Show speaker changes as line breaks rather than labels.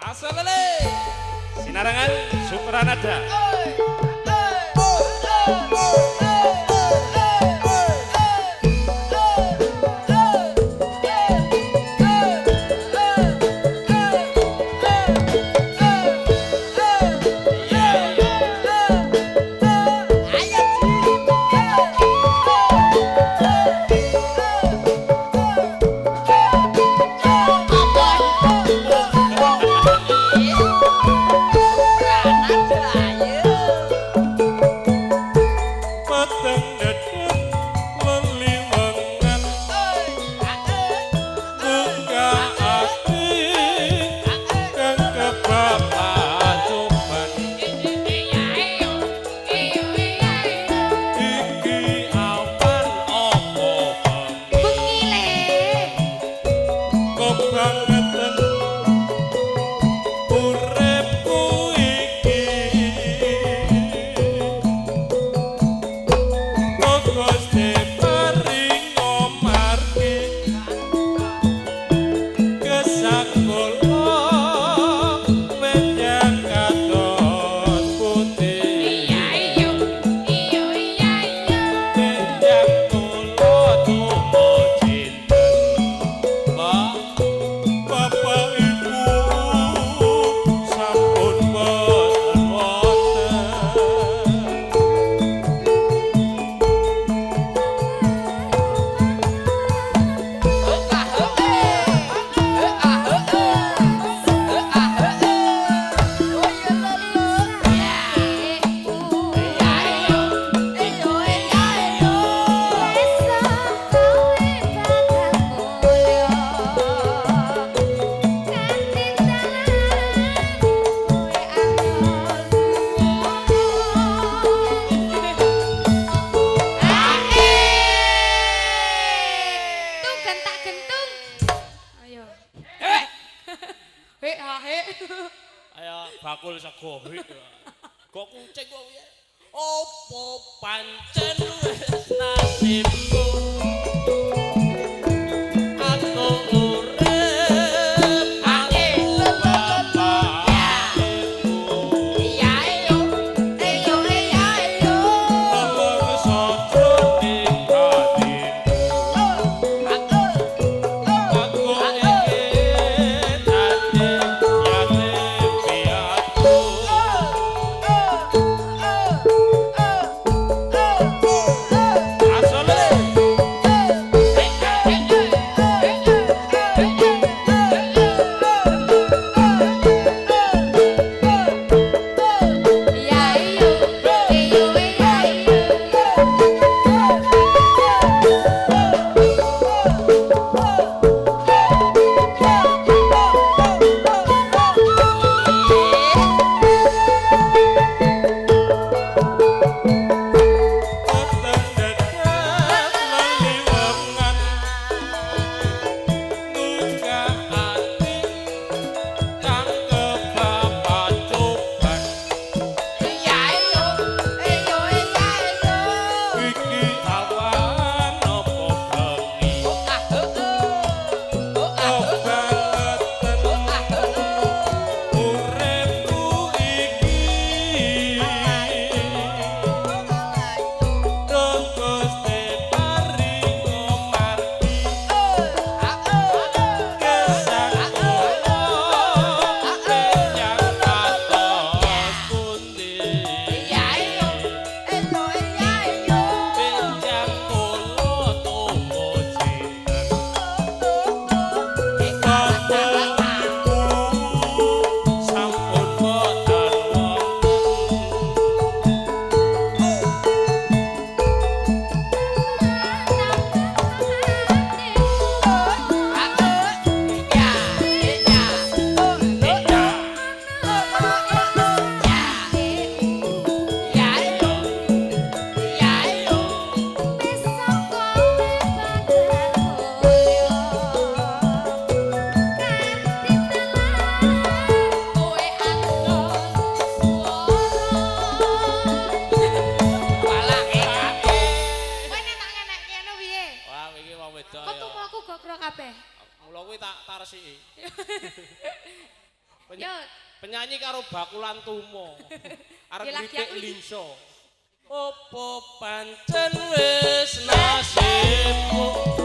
Asalele Sinarangan Supranada. Bakul sego. Kok kucing kok piye? Opo pancen wis nasibku? Aku urip aku bapak.
Iya iyo iyo iya iyo.
Tolong sojo ing atiku. Aku iki dadi yatim piatu. Asale
Iya iyo iyo iya iyo.
Peteng dedet leliwengan nunggah ati kang kebapacuban.
Iya iyo iyo iya iyo.
Iki awan apa bengi kebangeten uripku iki. Duh Gusti paringa margi gesang kula menyang kados pundi.
Iya iyo iyo iya iyo.
Benjang kula tumuju sinten Bapak Ibu sampun boten wonten. Wah, iki wong wedok
Kok
ya.
tumoku gogrok kabeh?
Mula kuwi tak resiki.
Yo.
Penyanyi karo bakulan tumo. Arep
Ya, lagi
ngritik
aku iki.
lingso. Opo pancen wis nasibku.